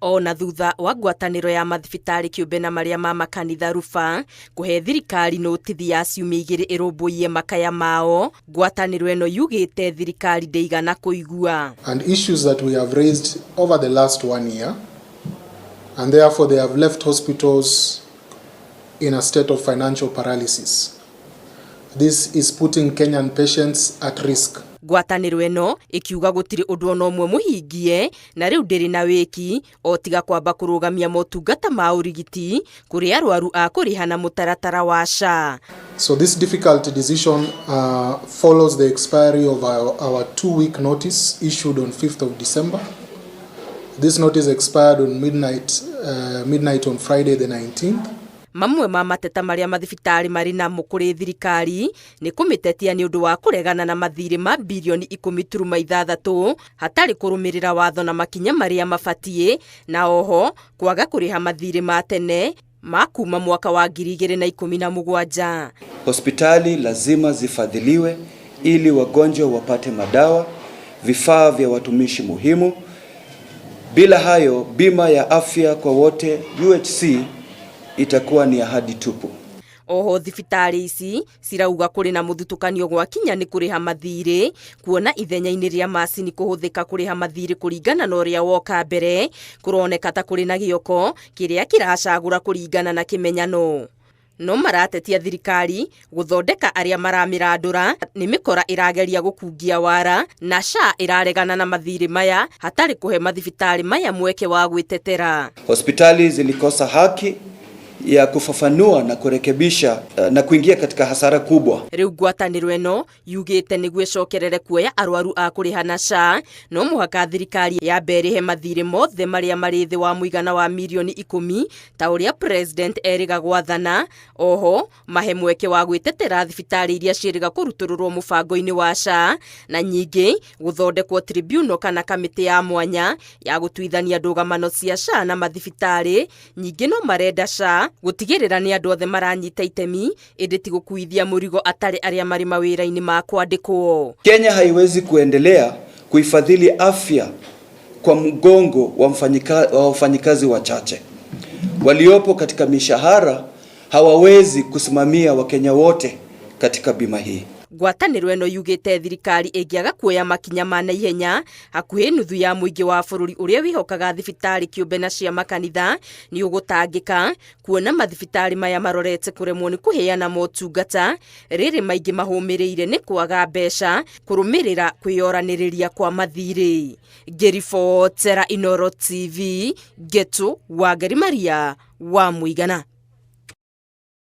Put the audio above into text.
Ona thutha wa ngwatanĩro ya mathibitarĩ kĩũmbe na marĩa ma makanitha ruba kũhe thirikari notithi ya ciumia 2 ĩrũmbũiye makaya mao, ngwatanĩro ĩno yugĩte thirikari ndĩigana kũigua. And issues that we have raised over the last 1 year, and therefore they have left hospitals in a state of financial paralysis. This is putting Kenyan patients at risk. Ngwatanĩro ĩno ĩkiuga gũtirĩ ũndũ ona ũmwe mũhingie na rĩu ndĩrĩ na wĩki o tiga kwamba kũrũgamia motungata ma ũrigiti kũrĩ arwaru a kũrĩha na mũtaratara wa SHA. So this difficult decision follows the expiry of our 2-week notice issued on 5th of December. This notice expired on midnight on Friday the 19th. Mamwe ma mateta marĩa mathibitarĩ marĩ namo kũrĩ thirikari nĩ kũmĩtetia nĩ ũndũ wa kũregana na mathirĩ ma birioni 10.6 hatarĩ kũrũmĩrĩra watho na makinya marĩa mabatiĩ, na oho kwaga kũrĩha mathirĩ ma tene ma kuma mwaka wa 2017. Hospitali lazima zifadhiliwe ili wagonjwa wapate madawa, vifaa vya watumishi muhimu. Bila hayo, bima ya afya kwa wote UHC itakuwa ni ahadi tupu. Oho thibitarĩ ici cirauga kũrĩ na mũthutũkanio gwakinya nĩ kũrĩha mathirĩ, kuona ithenya-inĩ rĩa macini kũhũthĩka kũrĩha mathirĩ kũringana na ũrĩa woka mbere, kũroneka ta kũrĩ na gĩoko kĩrĩa kĩracagũra kũringana na kĩmenyano. No maratetia thirikari gũthondeka arĩa maramĩrandũra nĩ mĩkora ĩrageria gũkungia wara, na SHA ĩraregana na mathirĩ maya hatarĩ kũhe mathibitarĩ maya mweke wa gwĩtetera. Hospitali zilikosa haki ya kufafanua na kurekebisha na kuingia katika hasara kubwa. Rĩu ngwatanĩro ĩno yugĩte nĩguo ĩcokerere kuoya arwaru a kũrĩha na SHA, no mũhaka thirikari yambe ĩrĩhe mathirĩ mothe marĩa marĩ thĩ wa mũigana wa mirioni 10 ta ũrĩa president erĩga gwathana. Oho mahe mweke wa gwĩtetera thibitarĩ iria ciĩrĩga kũrutũrũrwo mũbango-inĩ wa SHA, na nyingĩ gũthondekwo tribunal kana kamĩtĩ ya mwanya ya gũtuithania ndũgamano cia SHA na mathibitarĩ. Nyingĩ no marenda SHA gũtigĩrĩra nĩ andũ othe maranyita itemi, ĩndĩ ti gũkuithia mũrigo atarĩ arĩa marĩ mawĩra-inĩ ma kwandĩkwo. Kenya haiwezi kuendelea kuifadhili afya kwa mgongo wa wafanyikazi wachache waliopo katika mishahara. Hawawezi kusimamia Wakenya wote katika bima hii. Ngwatanĩro ĩno yugĩte thirikari ĩngĩaga kuoya makinya ma naihenya, hakuhĩ nuthu ya mũingĩ wa bũrũri ũrĩa wĩhokaga thibitarĩ kĩũmbe na cia makanitha nĩ ũgũtangĩka kuona mathibitarĩ maya marorete kũremwo nĩ kũheana motungata, rĩrĩ maingĩ mahũmĩrĩire nĩ kwaga mbeca kũrũmĩrĩra kwĩyoranĩrĩria kwa mathirĩ. Ngĩribotera Inooro TV, Ngetu Wangari Maria wa Mũigana.